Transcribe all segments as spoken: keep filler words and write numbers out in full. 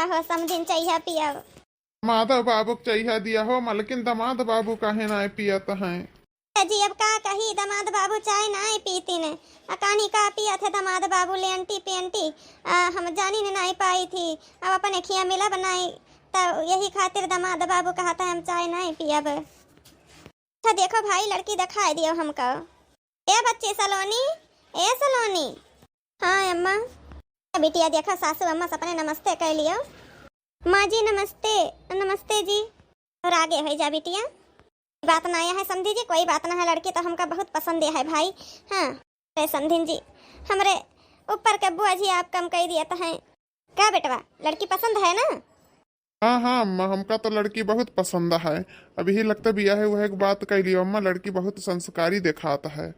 हो समधिन, चइहा पियब। माधव बाबू के चइहा दिया हो मलकिन, दमाद बाबू काहे नाय पियत हैं? ए जी, अब का कही, दमाद बाबू चाय नाय पीतिन। आ कानी का पियत है दमाद बाबू, लेंटी पेंटी। आ, हम जानी न नाय पाई थी, अब अपन अखिया मिलब नाय, त यही खातिर दमाद बाबू कहत है हम चाय नाय पियब। अच्छा देखो भाई, लड़की देखाइ दियो हमको। ए बच्ची सलोनी, ए सलोनी। हाँ अम्मा। बिटिया देखो, सासू अम्मा सबने नमस्ते कह लियो। माँ जी नमस्ते। नमस्ते जी। और आगे होइ जा बिटिया। बात ना है समधी जी, कोई बात ना है, लड़की तो हमका बहुत पसंद है भाई। हाँ, अरे समधिन जी, हमरे ऊपर के बोझ ही आप कम कइ दियत हैं। का बेटवा, लड़की पसंद है ना? हाँ, हाँ, अम्मा, हमका तो लड़की बहुत पसंद है। अब यही लगता बियाहे उहे के बात कइ लियो, अम्मा, लड़की बहुत संस्कारी देखात है।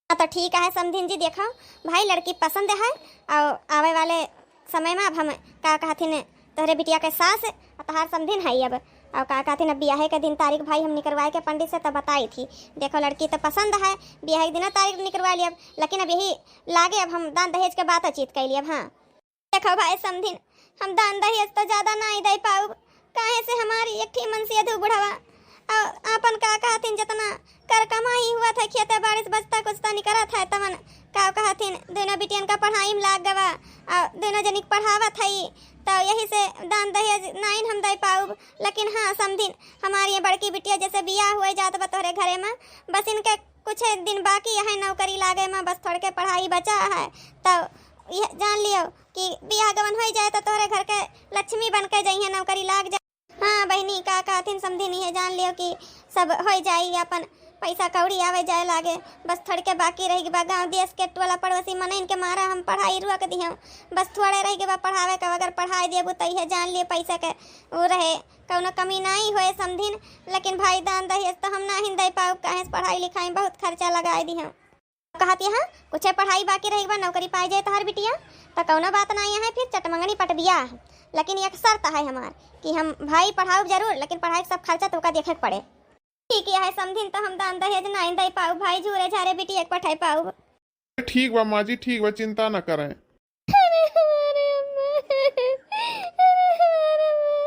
हाँ, तो ठीक है समधिन जी, देखो भाई, लड़की पसंद है, और आवे वाले समय में अब हम का कहथिन, तोहरे बिटिया के सास और तोहार समधिन है अब, और का कहथिन, अब बियाहे के दिन तारीख भाई हम निकरवाए के पंडित से तो बताई थी। देखो, लड़की तो पसंद है, बियाहे के दिन तारीख निकरवा लियब, लेकिन अब यही लागे अब हम दान दहेज के बात चित कइ लियब। हाँ। देखो भाई समधिन, हम दान दहेज तो ज्यादा नाई दे पाउब, काहे से हमारी एक ठी मनसेधू बुढ़वा और आपन का कहथिन, जितना कर कमाई हुआ था, खेते बाड़ी से बचता कुछ तो निकरत है, तवन का कहथिन, दोनों बिटियन का पढ़ाई में लाग गवा और दोनों जनी के पढ़ावत है, तो यही से दान दहेज नाइन हम दे पाउब। लेकिन हाँ समधिन, हमारी ये बड़की बिटिया जैसे बियाह हुए जात बा तोहरे घरे में, बस इनके कुछ दिन बाकी है नौकरी लागे में, बस थोड़के पढ़ाई बचा है, तो यह जान लियो कि बियाह गवन होइ जाए तो तोहरे घर के लक्ष्मी बन के जइहे, नौकरी लाग जाए। हाँ बहिनी, का कहथिन समधिन, यह जान लियो कि सब होइ जाई, अपन पैसा कौड़ी आवे जाए लागे, बस थोड़के बाकी रहि गवा। गाँव देश के टोला पड़ोसी मनइन के मारा हम पढ़ाई रोक दिहम, बस थोड़े रहि गवा पढ़ावे का, अगर पढ़ाई देबू तो यह जान लियो पैसा के वो रहे, कौनो कमी नाई होए समधिन, लेकिन भाई दान दहेज तो हम नाहीं दे पाउब, काहे से पढ़ाई लिखाई में बहुत खर्चा लगाए दिहम। कहत यहाँ कुछ पढ़ाई बाकी रहि गवा, नौकरी पाए जाए तोहार बिटिया, तो कौनो बात नाई है, फिर चटमंगनी पटबिया है। लेकिन एक शर्त है हमार कि हम भाई पढ़ाउब जरूर, लेकिन पढ़ाई के सब खर्चा तोका देखे के पड़े। ठीक है समधिन, तो हम दान दहेज नाई दे पाउब, भाई झूरे झारे बिटिया के पठाए पाउब। ठीक बा माँ जी, ठीक बा, चिंता न करें। अरे हमारे अम्मा, अरे हमारे अम्मा,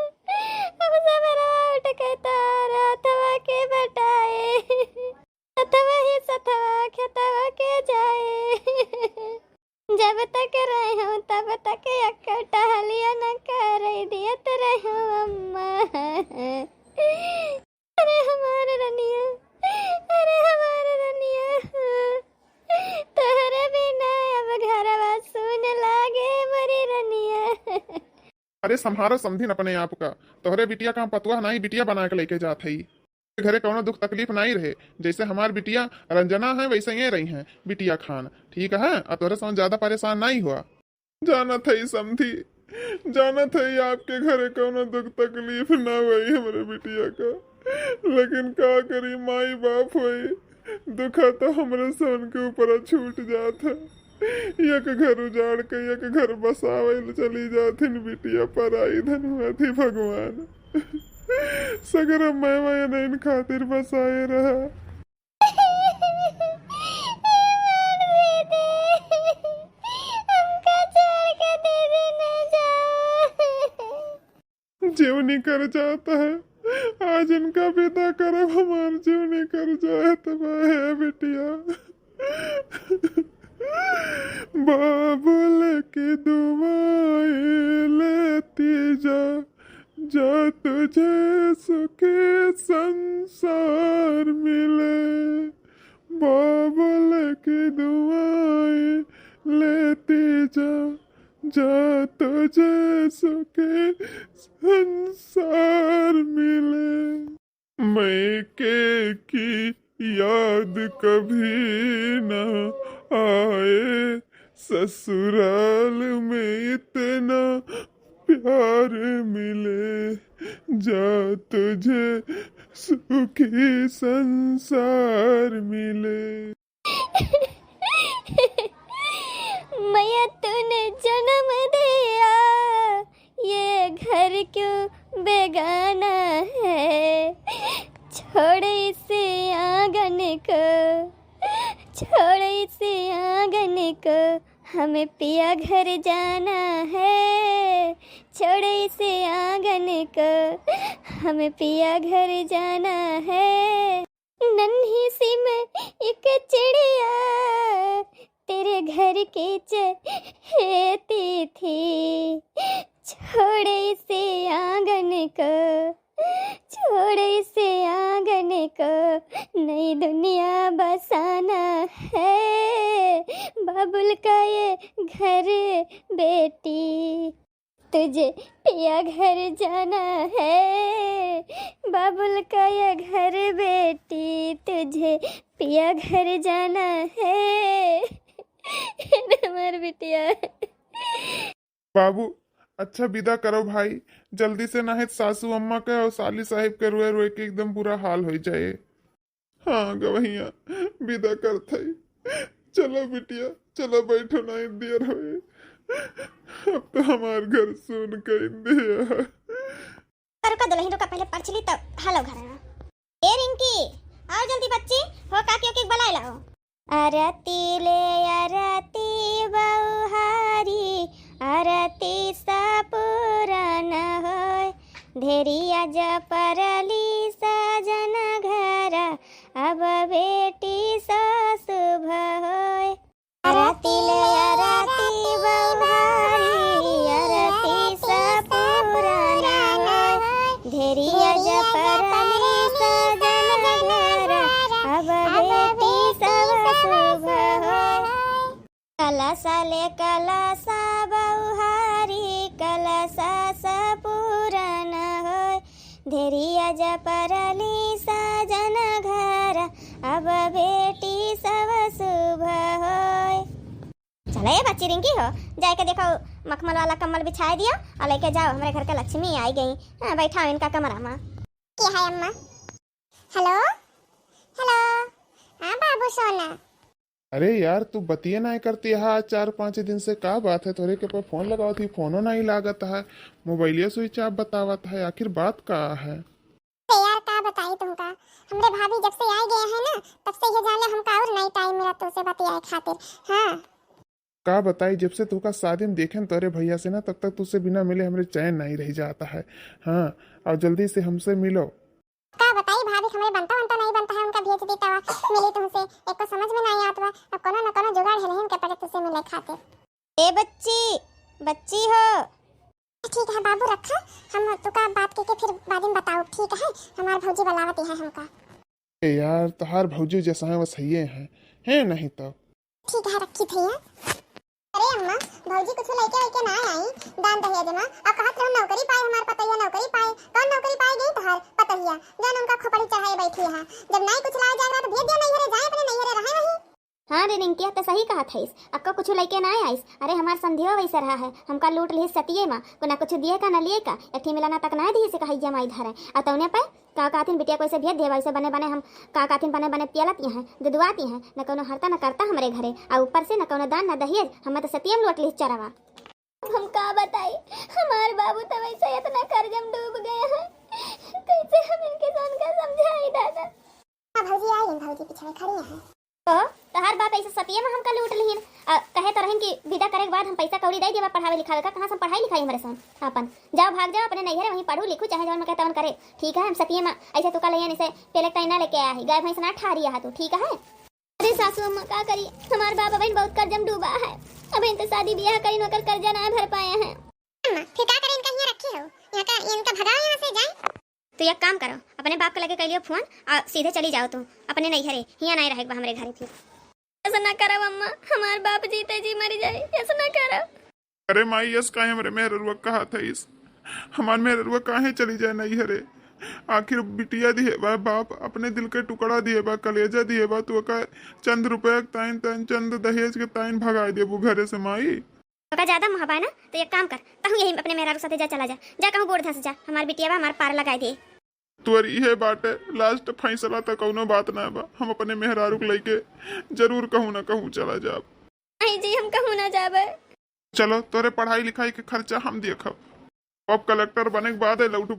अब सबेरवा उठ के तारा हथवा के बटाए, हथवा ही सथवा खेतवा के जाए। जब तक रहे हूँ तब तक एक टहलिया न करे दियत रहे हूँ अम्मा। अरे हमार रनिया, अरे हमार रनिया, तोहरे बिना अब घरवा सुन लागे मोरी रनिया। अरे सम्हारो समधिन अपने आप का, तोहरे बिटिया का हम पतुआ नाई बिटिया बना के लेके जात हई। घरे कौनो दुख तकलीफ नाई रहे, जैसे हमार बिटिया रंजना है वैसे ये रही हैं बिटिया खान, ठीक है? और तोहरे समझ ज्यादा परेशान नाई हुआ। जानत हई समधी, जानत हई आपके घरे कौनो दुख तकलीफ ना होई हमरे बिटिया का, लेकिन का करी, माई बाप होई, दुखा तो हमरे सन के ऊपर छूट जात है। एक घर उजाड़ के एक घर बसावे ल चली जात हिन बिटिया, पराई धन हुआ थी भगवान। सगरा मैवा एनइन खातिर बसाए रहा। हमका छोड़ के दीदी न जाओ। जीवनी कर जाता है, आज इनका विदा करब, हमार जीवनी कर जाए तबाह है बिटिया। बाबुल की दुआएं लेती जा, जा तुझे सुखी संसार मिले। बाबुल की दुआएं लेती जा, जा तुझे सुखी संसार मिले। मायके की याद कभी ना आए, ससुराल में इतना प्यार मिले, जा तुझे सुखी संसार मिले। मैया तूने जन्म दिया, ये घर क्यों बेगाना है? छोड़ इस आंगन को, छोड़ इस आंगन को, हमें पिया घर जाना है। छोड़ इस आंगन को, हमें पिया घर जाना है। नन्ही सी मैं एक चिड़िया तेरे घर की चहेती थी। छोड़ इस आंगन को, छोड़ इस आंगन को, नई दुनिया बसाना है। बाबुल का ये घर बेटी, तुझे पिया घर जाना है। बाबुल का ये घर बेटी, तुझे पिया घर जाना है। हमार बिटिया। बाबू, अच्छा विदा करो भाई, जल्दी से, नाहीं त सासू अम्मा के और साली साहिब के रोए रोए के एकदम बुरा हाल होइ जाए। हाँ गवहिया, विदा करत हई। चलो बिटिया, चलो बैठो, नाहीं देर होए। अब तो हमार घर सुन कई दिया। रुका दुलहिन, रुका, पहिले परछली तब हलो घर में। ए रिंकी, आओ जल्दी बच्ची, हो काकी ओकी के बुलाए लाओ। आरती ले आरती बउहारी, आरती सा पूरन होय। धेरिया जपरली सजन घर, अब बेटी सा शुभ होय। आरती ले आरती बउहारी, आरती सा पूरन होय। धेरिया जपरली सजन घर, अब बेटी सब शुभ होय। कलसा ले कलसा बउहारी, कलसा सा पूरन होय। धेरिया जपरली सजन घर, अब बेटी सब शुभ होय। चलो ए बच्ची रिंकी हो, जाए के देखो मखमल वाला कम्बल बिछाए दियो और लेके जाओ, हमरे घर के लक्ष्मी आई गई। हाँ, बैठाओ इनका कमरा में। के है अम्मा? हेलो, हेलो, हाँ बाबू सोना। अरे यार, तू बतिये नाहीं करती है आज चार पाँच दिन से, का बात है? तोरे के पे फोन लगावत ही, फोनो नाहीं लागत है, मोबाइलिया स्विच ऑफ बतावत है, आखिर बात का है? अरे यार, का बताई तुमका, हमरे भाभी जब से आए गए हैं ना, तब से ये जाने हमका और नहीं टाइम मिला तुमसे बतियाए खातिर। हाँ। का बताई, जब से तोका शादी में देखे न तोरे भैया से ना, तब तक तुझसे बिना मिले हमरे चैन नहीं रह जाता है। हाँ, और जल्दी से हमसे मिलो। का बताई भाभी, हमरे बनता बनता नहीं बनता है, उनका भेज दी तवा मिली तुमसे, एको समझ में नहीं आत बा। अब कोनो न कोनो जुगाड़ है नहीं उनके पड़े तुझसे मिले खातिर। ए बच्ची, बच्ची हो। ठीक है बाबू, रखा, हम तुका बात के, के फिर बाद में बताओ, ठीक है? हमार भौजी बुलावत है हमका। ए यार, तोहार भौजी जैसा है वैसा ही है, है नहीं तो। ठीक है, रखी भैया। अरे अम्मा, भौजी कुछ लइके वइके ना आई दान दहेज में, अब कहत रहो नौकरी पाए हमार पतोहिया, नौकरी पाए। कौन नौकरी पाए गई तोहार पतोहिया? जान उनका खोपड़ी चढ़ाए बैठी है, जब नहीं कुछ लाए जाए रहा तो भेज दिया नैहरे, जाए अपने नैहरे रहे वहीं। हाँ रे रिंकिया, तो सही कहत हईस, अक्का कुछ लइके ना आइस। अरे हमार संधियो वैसे रहा है, हमका लूट लिहिस सतिये मा, को ना कुछ दिए का ना लिए का, एक ठे मिलाना तक ना दिहिस कहैया माई धरे। आ तौने पे का कहथिन बिटिया को ऐसे भेज देबा, ऐसे बने बने हम का कहथिन बने बने पियलत यहाँ, दुदुआत यहाँ, न कौनो हरता न करता हमरे घरे, आ ऊपर से न कौनो दान न दहेज, हमें तो सतिये में लूट लिहिस चरवा। अब हम का बताई, हमार बाबू तो वैसे इतना कर्ज में डूब गए हैं, कैसे हम इनके जान का समझाई दादा। हाँ भौजी, आई हैं भौजी, पिछड़े खड़ी हैं। ओ, तोहार बाप ऐसे सतिये में हमका लूट लिहिन। आ, कहे तो रहन कि विदा करे के बाद हम पैसा कौड़ी दे देबा पढ़ावे लिखावे का, कहाँ से हम पढ़ाई लिखाई हमरे सन आपन। जाओ भाग जाओ अपने नैहरे, वहीं पढ़ू लिखू चाहे जौन में कहे तौन करे। ठीक है, हम सतिये में ऐसे तुका लइयन इसे पेले तैना लेके आया है, गाय भैंस ना ठहरी है तू, ठीक है? अरे सासू अम्मा का करी, हमार बाप अबहिन बहुत कर्जा में डूबा है, अबहिन तो शादी ब्याह करीन ओकर कर्जा ना भर पाए हैं। अम्मा, फिर का करें, इनका यहाँ रखी हो, यहाँ का, इनका भगाओ यहाँ से, जाए। तू एक काम करो, अपने बाप के लगे कइलियो फोन और सीधे चली जाओ तू अपने नैहरे, हियाँ नहीं रहेक बा हमरे घरे फिर। ऐसा ना करो अम्मा, हमार बाप जीते जी मर जाए, ऐसा ना करो। अरे माई, यस काहे हमरे मेहररुआ कहा था इस, हमार मेहररुआ काहे चली जाए नैहरे? आखिर बिटिया दिहे बा बाप, अपने दिल के टुकड़ा दिहे बा, कलेजा दिहे बा, तू ओका चंद रुपया के ताइन, ताइन चंद दहेज के ताइन भगाए देबू घरे से माई? ओका ज्यादा मोह बा ना, तो एक काम कर, तहूँ यही अपने मेहरारू साथे जा, चला जा, जा कहूँ गोड़ धंस जा, हमार बिटिया बा, हमार पार लगाए दे। तोर इहे बाटे लास्ट फैसला, त कौनो बात ना बा, हम अपने मेहरारू के लइके जरूर कहूँ ना कहूँ चला जाब। नहीं जी, हम कहूँ ना जाबे। चलो, तोरे पढ़ाई लिखाई के खर्चा हम देखब, अब कलेक्टर बने के बाद लौटू।